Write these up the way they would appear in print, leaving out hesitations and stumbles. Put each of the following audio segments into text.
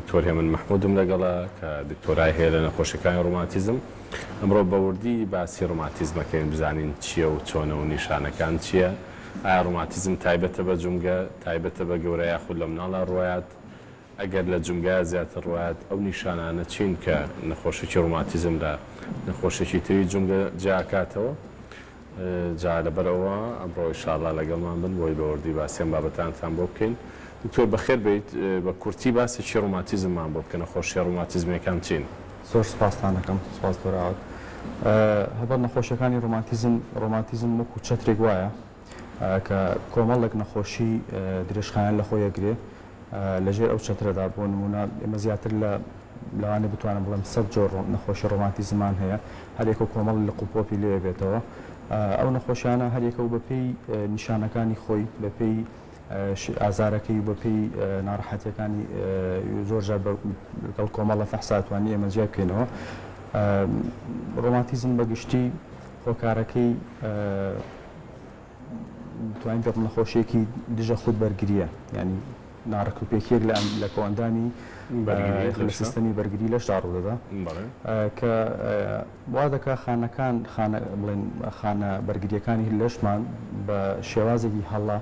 دکتۆر هێمن مەحمودم لەگەڵە کە دکتۆرای هەیە لە نەخۆشیەکانی ڕۆماتیزم. ئەمڕۆ بە وردی باسی ڕۆماتیزم ئەکەین بزانین چیە و چۆنە و نیشانەکان چیە. ئایا ڕۆماتیزم تایبەتە بە جومگە، تایبەتە بە گەورە یاخود لە مناڵا ڕوایات؟ ئەگەر لە جومگە زیاتر ڕوایات ئەو نیشانانە چین کە نەخۆشێکی ڕۆماتیزم لە نەخۆشێکی تری جومگە جیاکاتەوە؟ جا لەبەر ئەوە ئەمڕۆ ان شاء اللە لەگەڵمان بن بۆی بە وردی باسی ئەم بابەتانەتان بۆ بکەین. دکتۆر بەخێر بێیت، بە کورتی باسێکی ڕۆماتیزممان بۆ بکە، نەخۆشیە ڕۆماتیزمیەکان چین؟ زۆر سوپاستان ئەکەم، سوپاس دکتۆر ئاوات. هەڵبەت نەخۆشیەکانی ڕۆماتیزم، ڕۆماتیزم وەکو چەترێک وایە کە کۆمەڵێک نەخۆشی درێژخایەن لەخۆی ئەگرێ لەژێر ئەو چەترەدا، بۆ نموونە ئێمە زیاتر لە لەوانەیە بتوانم بڵێم 100 جۆر نەخۆشی ڕۆماتیزممان هەیە، هەریەکە و کۆمەڵی لق و پۆپی لێ بێتەوە. ئەو نەخۆشیانە هەریەکە و بەپێی نیشانەکانی خۆی، بەپێی ئازارەکەی و بەپێی ناڕەحەتیەکانی زۆر جار لەگەڵ کۆمەڵە فەحسا توانی ئێمە جیا بکەینەوە. ڕۆماتیزم بە گشتی هۆکارەکەی توانین بڵێم نەخۆشیەکی دژە خود بەرگریە، یعنی ناڕێکوپێکیەک لە لە کۆئەندامی لە سیستەمی بەرگری لەشدا ڕوودەدا کە وا دەکا خانەکان خانە بڵێن خانە بەرگریەکانی لەشمان بە شێوازێکی هەڵە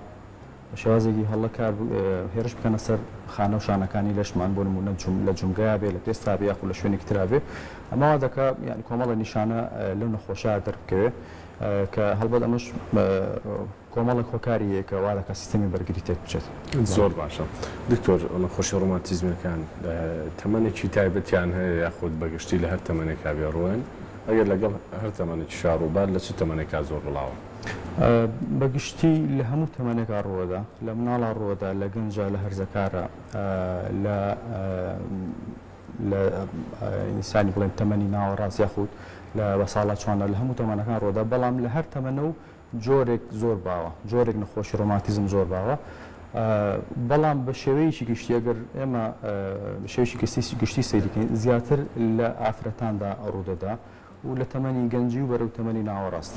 بە شێوازێکی هەڵە کار هێرش بکەنە سەر خانە و شانەکانی لەشمان بۆ نموونە لە جومگەیا بێ لە پێستا بێ یاخود لە شوێنێکی ترا بێ ئەمە وا دەکا یانی کۆمەڵە نیشانە لەو نەخۆشە دەربکەوێ کە هەڵبەت ئەمەش کۆمەڵێک هۆکاری هەیە کە وا دەکات سیستەمی بەرگری تێک بچێت. زۆر باشە دکتۆر نەخۆشی ڕۆماتیزمەکان تەمەنێکی تایبەتیان هەیە یاخود بەگشتی لە هەر تەمەنێکا بێ ڕووێن ئەگەر لەگەڵ هەر تەمەنێکیشا ڕووبات لە چ تەمەنێکا زۆر بڵاوە؟ بە گشتی لە هەموو تەمەنێکا ڕووەدا، لە مناڵا ڕووەدا، لە گەنجا، لە هەرزەکارا، لە لە ئینسانی بڵێن تەمەنی ناوەڕاست یاخود لە بەساڵاچواندا لە هەموو تەمەنەکان ڕووەدا، بەڵام لە هەر تەمەنە و جۆرێک زۆر باوە، جۆرێک نەخۆشی ڕۆماتیزم زۆر باوە، بەڵام بە شێوەیەکی گشتی ئەگەر ئێمە بە شێوەیەکی گشتی سەیری کەین زیاتر لە ئافرەتاندا ڕوودەدا و لە تەمەنی گەنجی و بەرەو تەمەنی ناوەڕاست.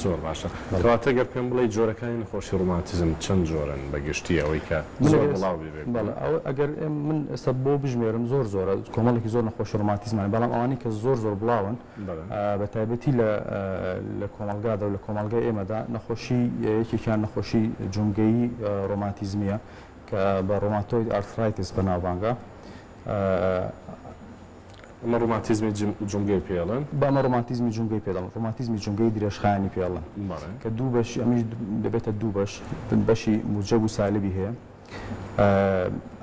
زۆر باشە کەواتە گەر پێم بڵێی جۆرەکانی نەخۆشی ڕۆماتیزم چەند جۆرن بە گشتی ئەوەی کە زۆر بڵاو بێ بێ بەڵێ ئەوە ئەگەر من ئێستا بۆ بژمێرم زۆر زۆرە کۆمەڵێکی زۆر نەخۆشی ڕۆماتیزمان بەڵام ئەوانەی کە زۆر زۆر بڵاون بە تایبەتی لە لە کۆمەڵگادا و لە کۆمەڵگای ئێمەدا نەخۆشی یەکێکیان نەخۆشی جومگەیی ڕۆماتیزمیە کە بە rheumatoid arthritis بەناوبانگە. ئەمە ڕۆماتیزمی جومگەی پێ ئەڵێن؟ بە ئەمە ڕۆماتیزمی جومگەی پێ دەڵێن، ڕۆماتیزمی جومگەی درێژخایەنی پێ ئەڵێن. کە دوو بەش ئەمیش دەبێتە دوو بەش، بەشی موجەب و سالبی هەیە.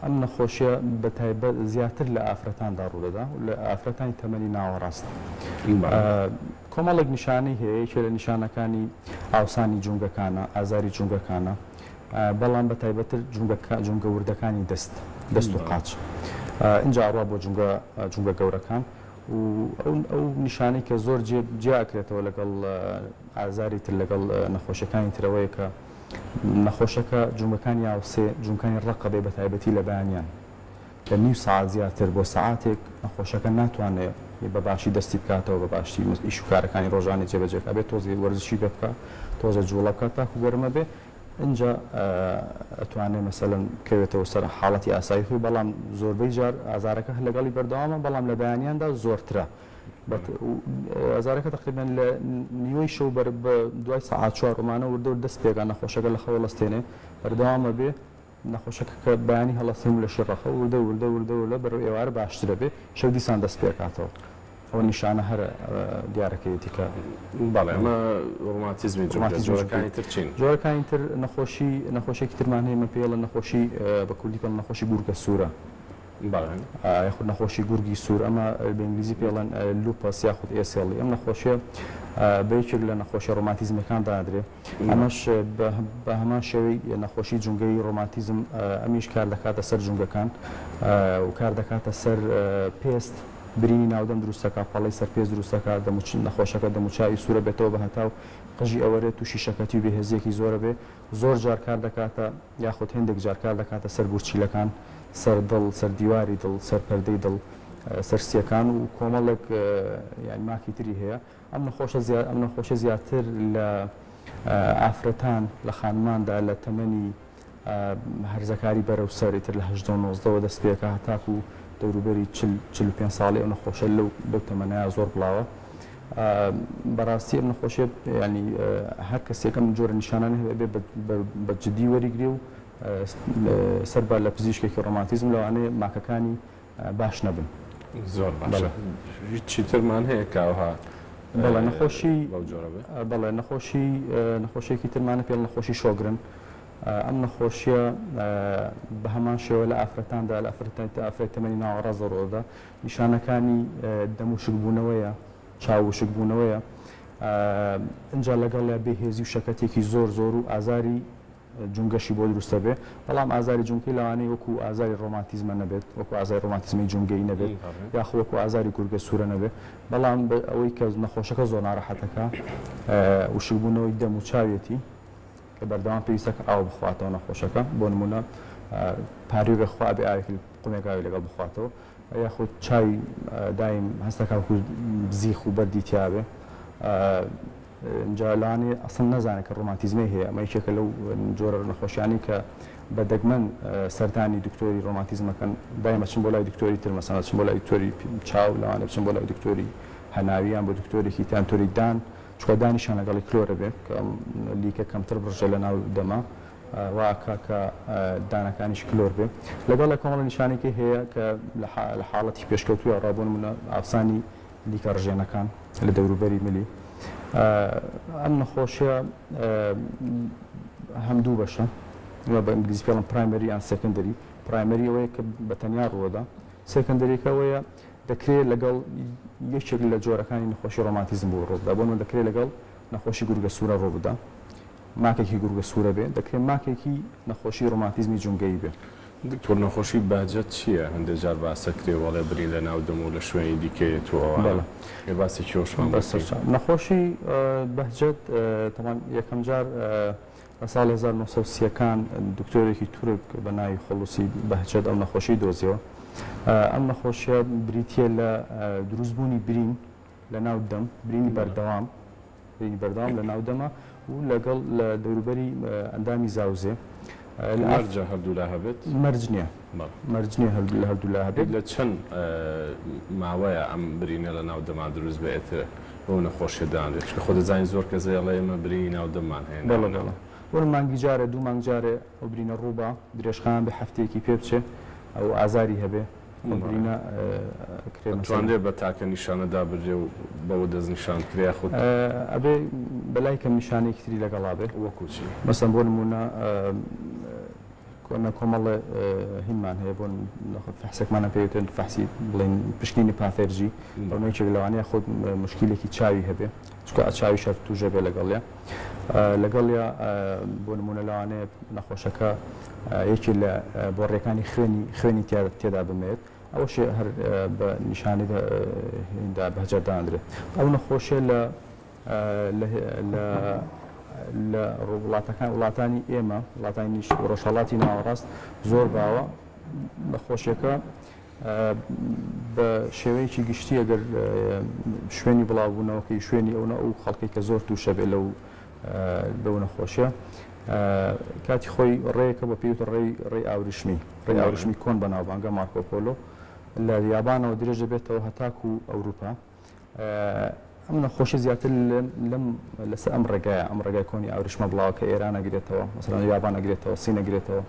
ئەم نەخۆشیە بە تایبەت زیاتر لە ئافرەتاندا ڕوودەدا و لە ئافرەتانی تەمەنی ناوەڕاست. کۆمەڵێک نیشانەی هەیە، یەکێ لە نیشانەکانی ئاوسانی جومگەکانە، ئازاری جومگەکانە، بەڵام بە تایبەتر جومگە وردەکانی دەست، دەست و قاچ. ئینجا ئەڕوا بۆ جومگە جومگە گەورەکان و ئەو ئەو نیشانەی کە زۆر جێ جیا ئەکرێتەوە لەگەڵ ئازاری تر لەگەڵ نەخۆشیەکانی ترەوەیە کە نەخۆشەکە جومگەکانی ئاوسێ، جومگەکانی ڕەق ئەبێ بە تایبەتی لە بەیانیان لە نیو سەعات زیاتر بۆ سەعاتێک نەخۆشەکە ناتوانێ بە باشی دەستی بکاتەوە بە باشی ئیش و کارەکانی ڕۆژانەی جێبەجێ بکا ئەبێ تۆزێ وەرزشی پێ بکا تۆزێ جوڵە بکات تاکو گەرمە بێ ئینجا ئەتوانێ مەسەلەن بکەوێتەوە سەر حاڵەتی ئاسایی خۆی بەڵام زۆربەی جار ئازارەکە هەر لەگەڵی بەردەوامە بەڵام لە بەیانیاندا زۆرترە ئازارەکە تقریبا لە نیوەی شەو بەر دوای سەعات چوار ڕۆمانە وردە ورد دەست پێکا نەخۆشەکە لە خەوە هەڵەستێنێ بەردەوامە بێ نەخۆشەکە کە بەیانی هەڵەستێن و لەشی ڕەقە وردە وردە وردە وردە بەرەو ئێوارە باشترە بێ شەو دیسان دەست پێکاتەوە ئەوە نیشانە هەرە دیارەکەیەتی کە بەڵێ ئەمە ڕۆماتیزمی جومگە جۆرەکانی تر چین؟ جۆرەکانی تر نەخۆشی نەخۆشیەکی ترمان هەیە من پێی ئەڵێن نەخۆشی بە کوردی پێڵێن نەخۆشی گورگە سوورە بەڵێ. یاخود نەخۆشی گورگی سوور ئەمە بە ئینگلیزی پێی ئەڵێن lupus یاخود SLE ئەم نەخۆشیە بە یەکێک لە نەخۆشیە ڕۆماتیزمیەکان دادرێ ئەمەش بە هەمان شێوەی نەخۆشی جومگەی ڕۆماتیزم ئەمیش کار دەکاتە سەر جومگەکان و کار دەکاتە سەر پێست برینی ناودەم دروست دەکات پەڵەی سەر پێست دروست دەکات نەخۆشەکە دەموچاوی سوورە بێتەوە بە هەتاو قژی ئەوەرێت تووشی شەکەتی و بێهێزییەکی زۆرە بێ زۆر جار کار دەکاتە یاخود هێندێک جار کار دەکاتە سەر گورچیلەکان سەر دڵ سەر دیواری دڵ سەر پەردەی دڵ سەر سییەکان و کۆمەڵێک یانی ماکی تری هەیە ئەم نەخۆشە زیا ئەم نەخۆشە زیاتر لە ئافرەتان لە خانماندا لە تەمەنی هەرزەکاری بەرەو سەر ئیتر لە 18 و 19 وە دەست پێکا هەتاکوو. دەوروبەری 40 45 ساڵی ئەو نەخۆشە لەو لەو تەمەنەیە زۆر بڵاوە. بەڕاستی ئەم نەخۆشیە ینی هەر کەسێک ئەم جۆرە نیشانانە هەبێ بە جدی وەریگرێ و سەر بە لە پزیشکێکی ڕۆماتیزم لەوانەیە ماکەکانی باش نەبن. زۆر باشە هیچ چیترمان هەیە کە ئەوها بەڵێ نەخۆشی بەو جۆرە بێت؟ بەڵێ نەخۆشی نەخۆشیێکی ترمانە پێڵ نەخۆشی شۆگرن ئەم نەخۆشیە بە هەمان شێوە لە ئافرەتاندا لە ئافرەتان ئافرەت تەمەنی ناوەڕاست ڕوودەدا نیشانەکانی دەم وشکبوونەوەیە، چاو وشکبوونەوەیە، ئینجا لەگەڵیا بێهێزی و شەکەتێکی زۆر زۆر و ئازاری جومگەشی بۆ دروست دەبێ، بەڵام ئازاری جومگەی لەوانەیە وەکو ئازاری ڕۆماتیزمە نەبێت، وەکو ئازاری ڕۆماتیزمەی جومگەیی نەبێت، یاخۆ وەکو ئازاری گورگە سوورە نەبێت، بەڵام ئەوەی کە نەخۆشەکە زۆر ناڕەحەتەکە وشکبوونەوەی دەم و چاویەتی کە بەردەوام پێویستە کە ئاو بخواتەوە نەخۆشەکە، بۆ نموونە پاریۆگە خوا ئەبێ ئاوێکی قومێک ئاوی لەگەڵ بخواتەوە. یاخود چاوی دایم هەستەکا وەکو زیخ و بەردی تیابێ جا لەوانەیە ئەسڵ نەزانێت کە ڕۆماتیزمەی هەیە ئەمە یەکێکە لەو جۆرە نەخۆشیانەی کە بە دەگمەن سەردانی دکتۆری ڕۆماتیزمەکەن دایمە چن بۆ لای دکتۆری تر مەسەلەن چن بۆ لای دکتۆری چاو لەوانە بچن بۆ لای دکتۆری هەناویان بۆ دکتۆرێکی تان تۆری دان چونکە دانیشان لەگەڵی کلۆرە بێ کە لیکە کەمتر بڕژێ لە ناو دەما وا ئەکا کە دانەکانیش کلۆر بێ. لەگەڵ لە کۆمەڵە نیشانەیەکی هەیە کە لە حاڵەتی پێشکەوتووە ڕا بۆ نموونە ئاوسانی لیکە ڕژێنەکان لە دەوروبەری ملی. ئەم نەخۆشیە هەم دوو بەشە بە ئینگلیزی پێڵم primary یان secondary. primary ئەوەیە کە بە تەنیا ڕووەدا، secondary ەکە ئەوەیە دەکرێت لەگەڵ یەکێک لە جۆرەکانی نەخۆشی ڕۆماتیزم بوو ڕووبدا. بۆ نموونە دەکرێت لەگەڵ نەخۆشی گورگە سوورە ڕووبدا. ماکێکی گورگە سوورە بێ، دەکرێ ماکێکی نەخۆشی ڕۆماتیزمی جومگەیی بێ. دکتۆر نەخۆشی بەهجەت چییە؟ هەندێ جار باسەکرێ و ئەڵێ برین لە ناو دەم و لە شوێنی دیکە یەت و ئەوانە. بەڵێ. گەر باسێکی ئەوشمان بۆ بکەی. بەسەرچاو. نەخۆشی بەهجەت تەبعەن یەکەم جار لە ساڵی 1930 ەکان دکتۆرێکی تورک بە ناوی خڵوسی بەهجەت ئەو نەخۆشیەی دۆزیەوە. ئەم نەخۆشیە بریتییە لە دروستبوونی برین لە ناو دەم، برینی بەردەوام. برینی بەردەوام لە ناو دەمە و لەگەڵ لە دەوروبەری ئەندامی زاوزێ. مەرجە هەردوولا هەبێت؟ مەرج نییە. مەرج نییە لە هەردوولا هەبێت. لە چەند ماوەیە ئەم برینە لە ناو دەما دروست بێت بەو نەخۆشیە دانرێت؟ چونکە خۆ دەزانین زۆر کەس هەیە ئەڵێ ئێمە برینی ناو دەممان هەیە. بەڵێ بەڵێ. بۆ مانگی جارێ دوو مانگ جارێ ئەو برینە ڕووبا، درێژخایەن بێ هەفتەیەکی پێ بچێ ئەو ئازاری هەبێ. ئەتوانرێ بە تاکە نیشانە دابنرێ و بەوە دەستنیشان بکرێ یاخود؟ ئەبێ بەلای کەم نیشانەیەکی تری لەگەڵا بێ. وەکو چی؟ مەسەن بۆ نموونە کۆنە کۆمەڵێ هینمان هەیە بۆ فەحسێکمانە پێ وترێن فەحسی بڵێن پشکنینی pathergy ئەو یەکێک لەوانەیە خۆت مشکیلێکی چاوی هەبێ چونکە چاوی شەر توژە بێ لەگەڵیا لەگەڵیا بۆ نموونە لەوانەیە نەخۆشەکە یەکێ لە بۆڕیەکانی خوێنی خوێنی تێدا بمێت ئەوەشی هەر بە نیشانەی دا بەهجەت دانرێت ئەو نەخۆشیە لە لە لە وڵاتەکان وڵاتانی ئێمە وڵاتانی ڕۆژهەڵاتی ناوەڕاست زۆر باوە نەخۆشیەکە بە شێوەیەکی گشتی ئەگەر شوێنی بڵاوبوونەوەکەی شوێنی ئەو ئەو خەڵکەی کە زۆر تووشە بێ لەو بەو نەخۆشیە کاتی خۆی ڕێیەکە بە پێوتە ڕێی ڕێی ئاوریشمی ڕێی ئاوریشمی کۆن بەناوبانگە مارکۆ پۆلۆ لە یابانەوە درێژ دەبێتەوە هەتاکو ئەوروپا ئەم نەخۆشی زیاتر لەم لەسەر ئەم ڕێگایە ئەم ڕێگای کۆنی ئاوریشمە بڵاوە کە ئێران ئەگرێتەوە مەسەلەن یابان ئەگرێتەوە سین ئەگرێتەوە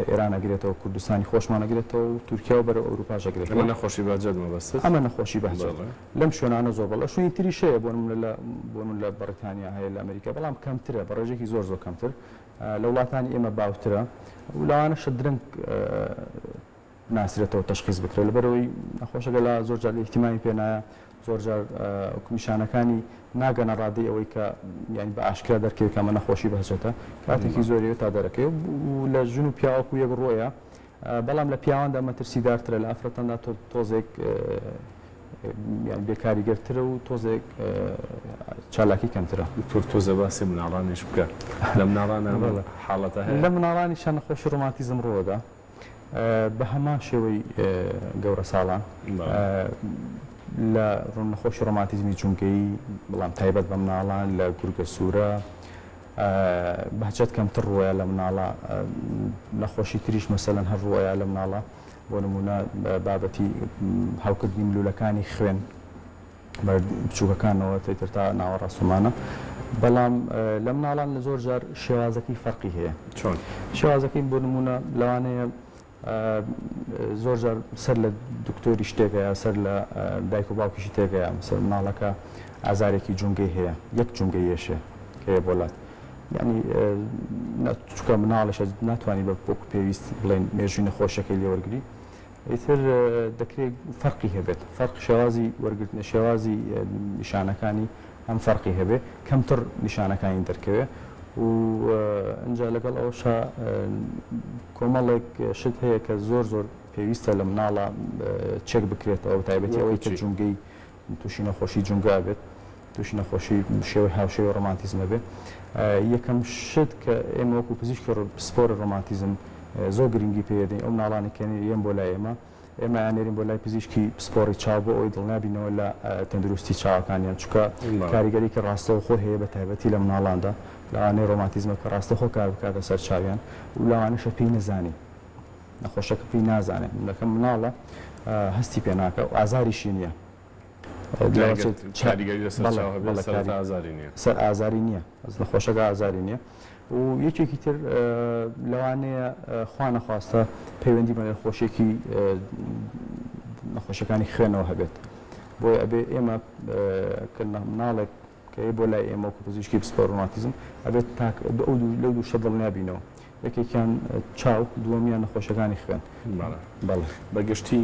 ئێران ئەگرێتەوە کوردستانی خۆشمان ئەگرێتەوە و تورکیا و بەرەو ئەوروپاش ئەگرێتەوە. ئەمە نەخۆشی بەهجەت مەبەستت؟ ئەمە نەخۆشی بەهجەت لەم شوێنانە زۆر بەڵێ شوێنی تریش هەیە بۆ نمونە لە بۆ نمونە لە بەڕیتانیا هەیە لە ئەمریکا بەڵام کەمترە بە ڕێژەیەکی زۆر زۆر کەمتر لە وڵاتانی ئێمە باوترە و لەوانەشە درەنگ بناسرێتەوە تەشخیس بکرێت لەبەرئەوەی نەخۆشەکە لە زۆر جار ئیهتیمامی پێ نایە زۆر جار نیشانەکانی ناگەنە ڕادەی ئەوەی کە یانی بە ئاشکرا دەرکەوێت کە ئەمە نەخۆشی بەهجەتە کاتێکی زۆری تا دەرەکەوێت و لە ژن و پیاوەکو یەک ڕۆیە بەڵام لە پیاواندا مەترسیدارترە لە ئافرەتاندا تۆزێک یان بێکاریگەرترە و تۆزێک چالاکی کەمترە. دکتۆر تۆزێ باسی مناڵانیش بکە لە مناڵانا ئەم حاڵەتە هەیە؟ لە مناڵانیشا نەخۆشی ڕۆماتیزم ڕووەدا. بە هەمان شێوەی گەورەساڵان لە نەخۆشی ڕۆماتیزمی جومگەیی بەڵام تایبەت بە مناڵان لە گورگە سوورە بەهجەت کەمتر ڕووەیە لە مناڵە نەخۆشی تریش مەسەلەن هەر ڕووەیە لە مناڵە. بۆ نموونە بابەتی هەوکردنی ملوولەکانی خوێن بە بچووکەکانەوە تێتر تا ناوەڕاستمانە بەڵام لە مناڵان لە زۆر جار شێوازەکەی فەرقی هەیە. چۆن؟ شێوازەکەی بۆ نموونە لەوانەیە زۆر جار سەر لە دکتۆریش تێگەیە سەر لە دایک و باوکیشی تێگەیە مەسەلەن مناڵەکە ئازارێکی جومگەی هەیە یەک جومگەی یەشێ هەیە بۆ لات یعنی چونکە مناڵیشە ناتوانانی بە وەکو پێویست بڵێن مێژووی نەخۆشیەکەی لێوەرگری ئیتر دەکرێت فەرقی هەبێت فەرق شێوازی وەرگرتنە شێوازی نیشانەکانی هەم فەرقی هەبێ کەمتر نیشانەکانی دەرکەوێ و ئینجا لەگەڵ ئەوەشا کۆمەڵێک شت هەیە کە زۆر زۆر پێویستە لە مناڵە چێک بکرێتەوە بە تایبەتی ئەوەی کە جومگەی تووشی نەخۆشی جومگە بێت تووشی نەخۆشی شێوەی هاوشێوەی ڕۆماتیزمە بێ یەکەم شت کە ئێمە وەکو پزیشکی پسپۆری ڕۆماتیزم زۆر گرنگی پێدەین ئەو مناڵانی کە یەن بۆ لای ئێمە ئێمە ئەیاننێرین بۆ لای پزیشکی پسپۆڕی چاو بۆ ئەوەی دڵنیابینەوە لە تەندروستی چاوەکانیان، چونکە کاریگەریی ڕاستەوخۆ هەیە بە تایبەتی لە مناڵاندا، لەوانەیە ڕۆماتیزمەکە ڕاستەوخۆ کار بکاتە سەر چاویان و لەوانەشە پێی نەزانین، نەخۆشەکە پێی نازانێت، منداڵەکە مناڵە هەستی پێ ناکا و ئازاریشی نییە. کاریگەری لەسەر چاو هەبێت سەرەتا ئازاری نییە. سەر ئازاری نییە، نەخۆشەکە ئازاری نییە. و یەکێکی تر لەوانەیە خوا نەخواستە پەیوەندی بە نەخۆشیەکی نەخۆشیەکانی خوێنەوە هەبێت بۆیە ئەبێ ئێمە کە مناڵێک کە بۆ لای ئێمە وەکو پزیشکی پسپۆر ڕۆماتیزم ئەبێت تاک ئەو لەو دوو شتە دڵنیا بینەوە یەکێکیان چاو دووەمیان نەخۆشیەکانی خوێن. بەڵێ. بە گشتی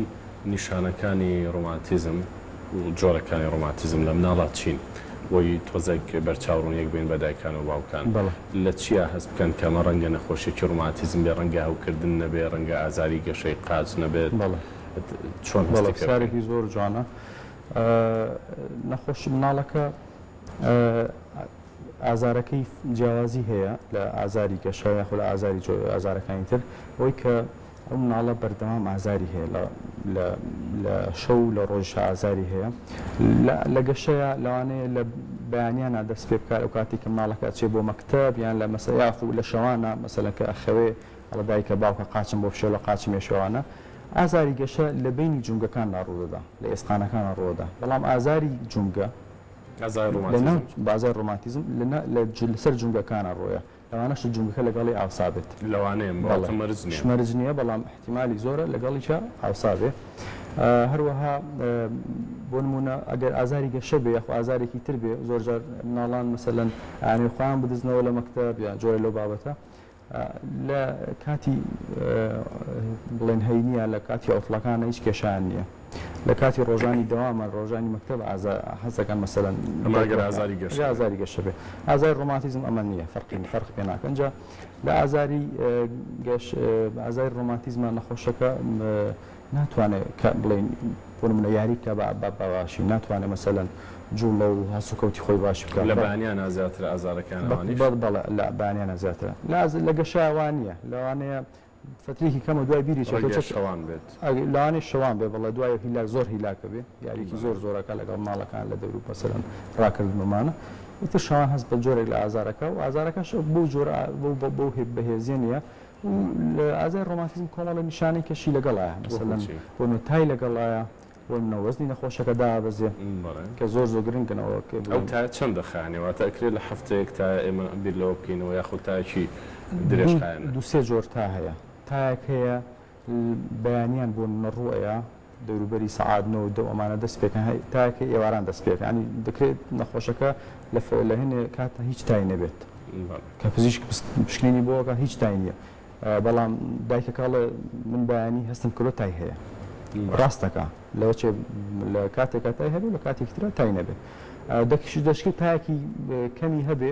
نیشانەکانی ڕۆماتیزم و جۆرەکانی ڕۆماتیزم لە مناڵا چین؟ بۆی تۆزێک بەرچاو ڕوونیەک بین بە دایکان و باوکان لە چیا هەست بکەن کە ئەمە ڕەنگە نەخۆشیەکی ڕۆماتیزم بێ ڕەنگە هەوکردن نەبێ ڕەنگە ئازاری گەشەی قاچ نەبێت چۆن هەستی پێ بکەین؟ پرسیارێکی زۆر جوانە نەخۆش مناڵەکە ئازارەکەی جیاوازی هەیە لە ئازاری گەشە یاخود لە ئازاری ئازارەکانی تر ئەوەی کە ئەو مناڵە بەردەوام ئازاری هەیە لە لە شەو لە ڕۆژ ئازاری هەیە لە گەشەیە لەوانەیە لە بەیانیانە دەست پێ بکات ئەو کاتی کە مناڵەکە ئەچێ بۆ مەکتەب یان لە مەسە یاخو لە شەوانە مەسەلەن کە ئەخەوێ ئەڵێ دایکە باوکە قاچم بۆ بشێ لە قاچم ێشێوانە ئازاری گەشە لە بەینی جومگەکاندا ڕوودەدا لە ئێسقانەکانە ڕوودەدا بەڵام ئازاری جومگە ئازاری ڕۆماتیزم ئازاری ڕۆماتیزم لەسەر جومگەکانە ڕۆیە لەوانەشە جومگەکە لەگەڵی ئاوسا بێت. لەوانەیە بەڵێ مەرج نییە. مەرج نییە بەڵام ئیحتیمالی زۆرە لەگەڵیشا ئاوسا بێ. هەروەها بۆ نموونە ئەگەر ئازاری گەشە بێ یاخۆ ئازارێکی تر بێ زۆر جار مناڵان مەسەلەن ئەیانەوێ خۆیان بدزنەوە لە مەکتەب یان جۆرێ لەو بابەتە لە کاتی بڵێن هەینیە لە کاتی عوتڵەکانە هیچ کێشیان نییە لە کاتی ڕۆژانی دەوامە ڕۆژانی مەکتەب حەزەکەن مەسەلەن ئەمە ئازاری گەشە ئازاری گەشە بێ ئازاری ڕۆماتیزم ئەمە نییە فەرقی فەرق پێ ناکەن جا لە ئازاری گەش ئازاری ڕۆماتیزمە نەخۆشەکە ناتوانێت کە بڵێین بۆ نمونە یاری بکا بە باشی ناتوانێت مەسەلەن جوڵە و هەڵسوکەوتی خۆی باش بکا. لە بەیانیانا زیاترە ئازارەکان ئەوانیش؟ بەڵێ لە بەیانیانا زیاترە لە گەشە وا نییە لەوانەیە فەترێکی کەمە دوای بیری چێتەوە ڕەنگە شەوان بێت. لەوانەیە شەوان بێ بەڵێ دوای هیلاک زۆر هیلاکە بێ یاریکی زۆر زۆرەکە لەگەڵ مناڵەکان لە دەورو مەسەلەن ڕاکردن ومانە ئیتر شەوان هەست بە جۆرێک لە ئازارەکە و ئازارەکەش بەو جۆرە بەو بەهێزیە نییە و لە ئازاری ڕۆماتیزم کۆمەڵە نیشانەی کەشی لەگەڵایە مەسەلەن بۆ نمونە تای لەگەڵایە بۆ نمونە وەزنی نەخۆشەکە دابەزێ کە زۆر زۆر گرنگن ئەوە کە ئەو تایە چەند دەخایەنێ واتە ئەکرێ لە هەفتەیەک تایە ئێمە بیر لەوە بکەینەوە یاخود تایەکی درێژخایەنە؟ دوو سێ جۆر تا هەیە تایەک هەیە بەیانیان بۆ نمونە ڕوو ئەیا دەوروبەری سەعات نۆ و دە و ئەمانە دەست پێکەن هەی تایەک هەیە ئێواران دەست پێکە یانی دەکرێت نەخۆشەکە لە لە هەنێ کاتە هیچ تای نەبێت کە پزیشک پشکنینی بۆ ئەکات هیچ تای نییە بەڵام دایکەکە ئەڵێ من بەیانی هەستم کردووە تای هەیە ڕاست دەکا لەوە چێ لە کاتێکا تای هەبێ لە کاتێکی ترا تای نەبێ دەکشی دەشکێت تایەکی کەمی هەبێ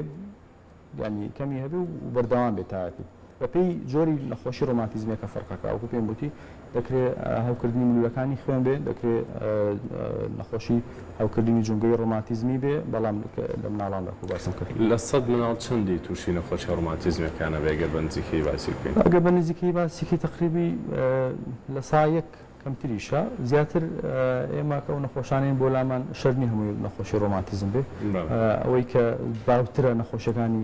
یانی کەمی هەبێ و بەردەوام بێت تاکو بەپێی جۆری نەخۆشی ڕۆماتیزمیەکە فەرقەکە وەکو پێم وتی دەکرێ هەوکردنی ملولەکانی خوێن بێ دەکرێ نەخۆشی هەوکردنی جومگەی ڕۆماتیزمی بێ بەڵام لە مناڵاندا وەکو باسم کرد. لە سەد مناڵ چەندی تووشی نەخۆشیە ڕۆماتیزمیەکان ئەبێ گەر بە نزیکەیی باسی بکەین؟ ئەگەر بە نزیکەیی باسی کەی تەقریبی لە سا یەک. کەمتریشە زیاتر ئێمە کە ئەو نەخۆشانەین بۆ لامان شەرت نیە هەمووی نەخۆشی ڕۆماتیزم بێ ئەوەی کە باوترە نەخۆشیەکانی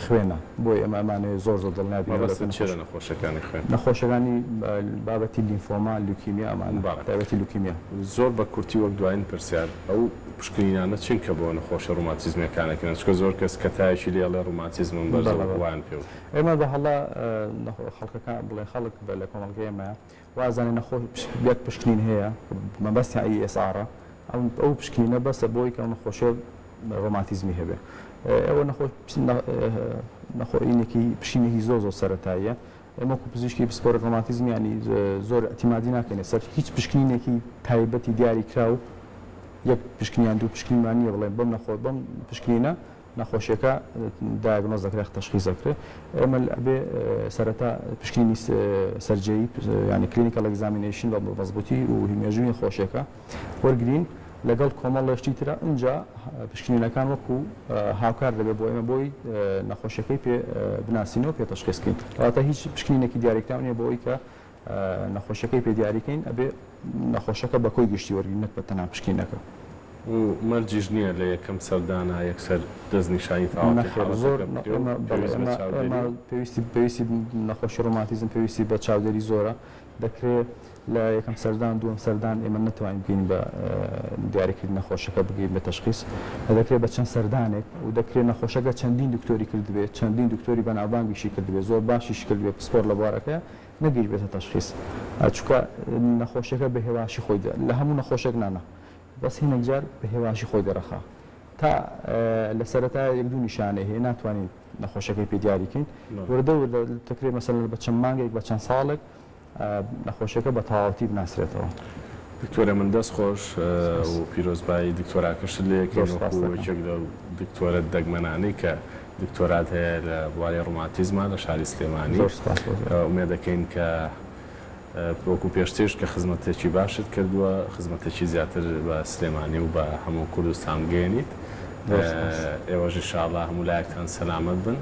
خوێنە بۆیە ئێمە ئەمانەوێ زۆر زۆر دڵنیا بین مەبەستت چیە لە نەخۆشیەکانی خوێن؟ نەخۆشیەکانی بابەتی لیمفۆما، لوکیمیا ئەمانە تایبەتی لوکیمیا. زۆر بە کورتی وەک دوایین پرسیار ئەو پشکنینانە چین کە بۆ نەخۆشیە ڕۆماتیزمیەکان ئەکرێن چونکە زۆر کەس کە تایەکی لێ ئەڵێ ڕۆماتیزمم بەرزە و وایان پێ وتووە. ئێمە بە هەڵە خەڵکەکان بڵێن خەڵک بە لە کۆمەڵگەی ئێمە وا ئەزانێ نەخۆش یەک پشکنین هەیە مەبەستیان ESR ە ئەو پشکنینە بەسە بۆی کە ئەو نەخۆشیە ڕۆماتیزمی هەبێ ئەوە نەخۆش نەخۆینێکی پشینێکی زۆر زۆر سەرەتاییە ئێمە وەکو پزیشکی پسپۆڕی ڕۆماتیزم یانی زۆر ئیعتیمادی ناکەینە سەر هیچ پشکنینێکی تایبەتی دیاری کراو یەک پشکنین یان دوو پشکنینمان نییە بڵێن بەم نەخۆ بەم پشکنینە نەخۆشیەکە diagnose دەکرێت تەشخیس دەکرێت ئێمە ئەبێ سەرەتا پشکنینی سەرجێی یانی clinical examination بە مەزبوتی و مێژووی نەخۆشیەکە وەرگین لەگەڵ کۆمەڵێ شتی ترە ئینجا پشکنینەکان وەکو هاوکار دەبێت بۆ ئێمە بۆی نەخۆشیەکەی پێ بناسینەوە پێ تەشخیس کەین کەواتە هیچ پشکنینێکی دیاریکراو نییە بۆ ئەوەی کە نەخۆشیەکەی پێ دیاریکەین ئەبێ نەخۆشەکە بە کۆی گشتی وەرگرین نەک بە تەنها پشکنینەکە. و مەرجیش نییە لە یەکەم سەردانا یەکسەر دەستنیشانی تەواوەتی نەخێر زۆر حاڵەتەکە بکرێ و ئێمە بەڵێ پێویست بە ئێمە چاودێری ئێمە پێویستی پێویستی نەخۆشی ڕۆماتیزم پێویستی بە چاودێری زۆرە دەکرێ لە یەکەم سەردان دووەم سەردان ئێمە نەتوانین بگەین بە دیاریکردنی نەخۆشەکە بگەین بە تەشخیس دەکرێت بە چەند سەردانێک و دەکرێت نەخۆشەکە چەندین دکتۆری کردبێت چەندین دکتۆری بەناوبانگیشی کردبێت زۆر باشیش کردبێت پسپۆر لە بوارەکەیە نەگەیشتبێتە تەشخیس چونکە نەخۆشیەکە بە هێواشی خۆی لە هەموو نەخۆشێک نانا بەس هینێک جار بە هێواشی خۆی دەرەخا تا لە سەرەتا یەک دوو نیشانەی هەیە ناتوانین نەخۆشەکەی پێ دیاری کەین وردە وردە دەکرێت مەسەلەن بە چەند مانگێک بە چەند ساڵێک نەخۆشیەکە بە تەواوەتی بناسرێتەوە. دکتۆرە من دەست خۆش و پیرۆزبایی دکتۆراکەشت لێ ئەکەین وەکو یەکێک لەو دکتۆرە دەگمەنانەی کە دکتۆرات هەیە لە بواری ڕۆماتیزما لە شاری سلێمانی ئومێدەکەین کە وەکو پێشتریش کە خزمەتێکی باشت کردووە خزمەتێکی زیاتر بە سلێمانی و بە هەموو کوردستان بگەیەنیت ئێوەش ان شاءاللە هەموو لایەکتان سەلامەت بن.